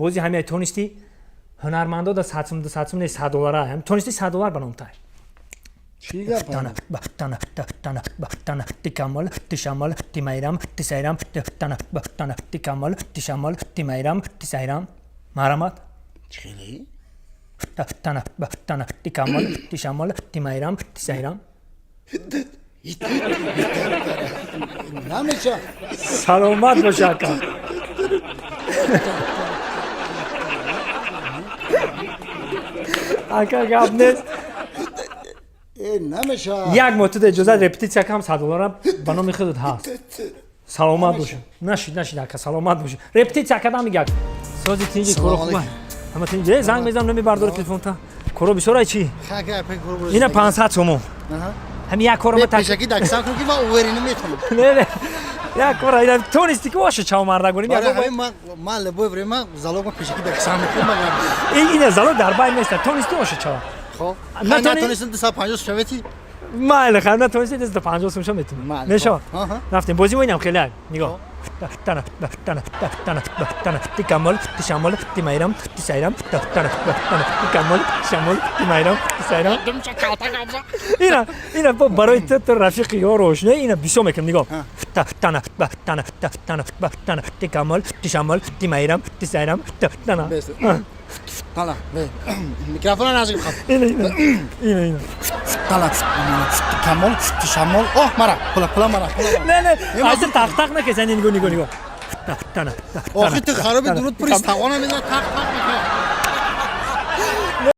Бози ҳамия тонисти, ҳунармандо да 100 сум, 200 сум не, 100 доллара. Ҳам тонисти, 100 доллар ба ном тай. Чӣ гап? Тана ба тана та тана ба тана ти камол ти шамол ти майрам ти сайрам ти тана ба тана ти камол ти шамол ти майрам ти сайрам. Марҳамат. Чӣ? Та тана ба тана ти камол ти шамол ти майрам ти сайрам. Намеша. Саломат боша, ака. Ака, гап нест. Э, намеша. Як моҳ туда иҷозат, репетитсия кам, 100 доллара ба номи худат ҳаст. Саломат боша. Нашид, нашид, ака, саломат боша. Репетитсия кардам, мегак. Сози, тинҷи, коро хуба? Ҳама тинҷи? Э, занг мезанам, намебардори телефонта. Коро бисёр, чӣ? Ина 500 сомон. Ҳами як коро. Пешакӣ даксан кун, ки ман уверенно метавонам. Не, не, як кора ина тонисти, ки оша чав марда гурим. Ман любое время залог ма пешакӣ даксан мекунам. Ина залог дар байн неста. Тонисти, оша чава. Хоб, натонистам, 250 шавети. Майли, хай, натонисти, 250 сум ша метавонам. Мешавад. Рафтем, бози мо инам хеле. Нигоҳ. Тана тана тана тана ти камол ти шамол ти майрам ти сайрам тана тана ти камол ти шамол ти майрам ти сайрам. Ина, ина барои ту, рафиқи ёру ошно, ина бисёр мекунам, нигоҳ. Тана тана тана тана ти камол ти шамол ти майрам ти сайрам тана. Тана, микрофона наздик бихоб. Ина, ина, ина, ина. Тана ти камол ти шамол. Оҳ, мара пула, пула мара. Не, не, айса тақ тақ накеса. Нигоҳ, нигоҳ, нигоҳ. Тана. Охи, ту хароби дуруд пури стағона мезана, тақ тақ мекунад.